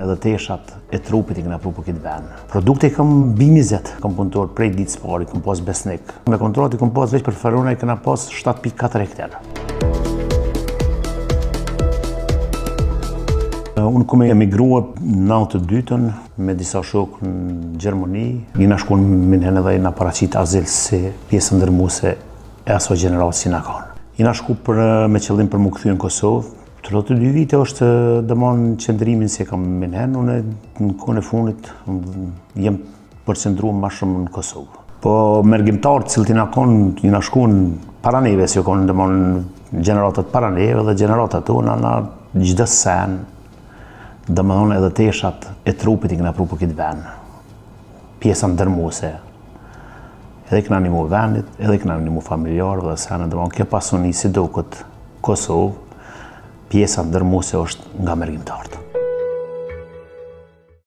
Edhe teshat e trupit i kena pru për këtë vend. Produkte kam mbi 20, kam punëtor prej ditë s'pari, kam pas besnik. Me kontratë i kam pas veç për Ferona i kena pas 7.4 hektar. Unë kom emigrua në 92-ën me disa shokë në Gjermani. Jena shku në Minhen edhe jena paraqit azil si pjesë dërrmuese e asoj gjenerate si na kanë. Jena shku për, me qëllim për mu kthy në Kosovë, 32 vite është domon qëndrimin si e kam Minhen, unë në kohën e fundit jem përqendru ma shumë në Kosovë. Po mërgimtarët të cilët jena konë, jena shku para neve, si u konë domon gjeneratat para neve dhe gjeneratat tona, na çdo sen, domethonë edhe teshat e trupit i kena pru për këtë vend. Pjesa dërrmuese, edhe kena nimu vendit, edhe kena nimu familjarëve dhe sene, domethënë kjo pasuni si duket Kosovë, pjesa dërrmuese është nga mërgimtarët.